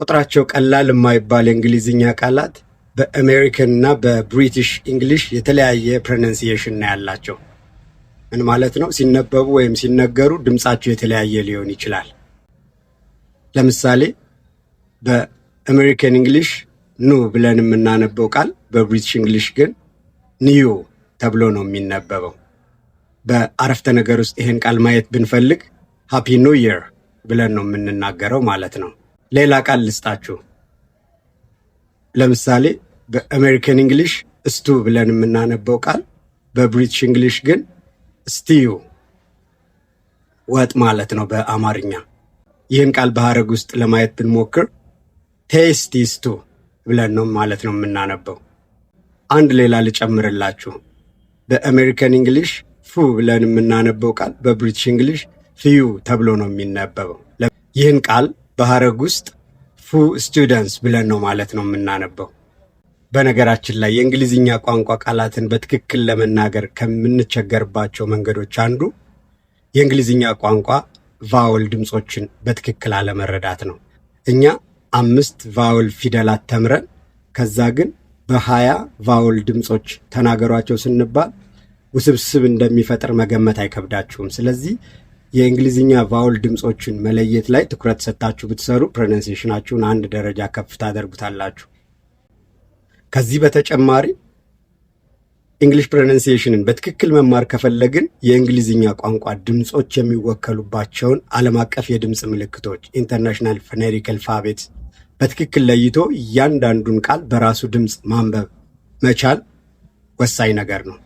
ቁጥራቸው ቀላል የማይባል የእንግሊዝኛ ቃላት በአሜሪካን እና በ British English የተለያየ pronunciation ነው ያላቸው። ምን ማለት ነው? ሲነበቡ ወይም ሲነገሩ ድምፃቸው የተለያየ ሊሆን ይችላል። ለምሳሌ በ American English new ብለን የምናነበው ቃል በ British English ግን new ተብሎ ነው የሚነበበው። በአረፍተ ነገር ውስጥ ይህን ቃል ማየት ብንፈልግ "Happy New Year" ብለን ነው የምንናገረው ማለት ነው። ሌላ ቃል ልስጣችሁ። ለምሳሌ በ American English stew ብለን የምናነበው ቃል በ British English ግን stew፣ ወጥ ማለት ነው በአማርኛ። ይህን ቃል በሐረግ ውስጥ ለማየት ብንሞክር "tasty stew" ብለን ነው ማለት ነው የምናነበው። አንድ ሌላ ልጨምርላችሁ። በ American English few ብለን የምናነበው ቃል በ British English few ተብሎ ነው የሚነበበው። ይህን ቃል በሐረግ ውስጥ "few students" ብለን ነው ማለት ነው የምናነበው። በነገራችን ላይ የእንግሊዝኛ ቋንቋ ቃላትን በትክክል ለመናገር ከምንቸገርባቸው መንገዶች አንዱ የእንግሊዝኛ ቋንቋ vowel ድምፆችን በትክክል አለመረዳት ነው። እኛ አምስት vowel ፊደላት ተምረን ከዛ ግን በ20 vowel ድምፆች ተናገሯቸው ስንባል ውስብስብ እንደሚፈጥር መገመት አይከብዳችሁም። ስለዚህ የእንግሊዝኛ vowel ድምፆችን መለየት ላይ ትኩረት ሰጥታችሁ ብትሰሩ pronunciation ኣችሁን አንድ ደረጃ ከፍ ታደርጉታላችሁ። ከዚህ በተጨማሪ English pronunciation ን በትክክል መማር ከፈለግን የእንግሊዝኛ ቋንቋ ድምፆች የሚወከሉባቸውን ዓለም አቀፍ የድምፅ ምልክቶች፣ International Phonetic Alphabet፣ በትክክል ለይቶ እያንዳንዱን ቃል በራሱ ድምፅ ማንበብ መቻል ወሳኝ ነገር ነው።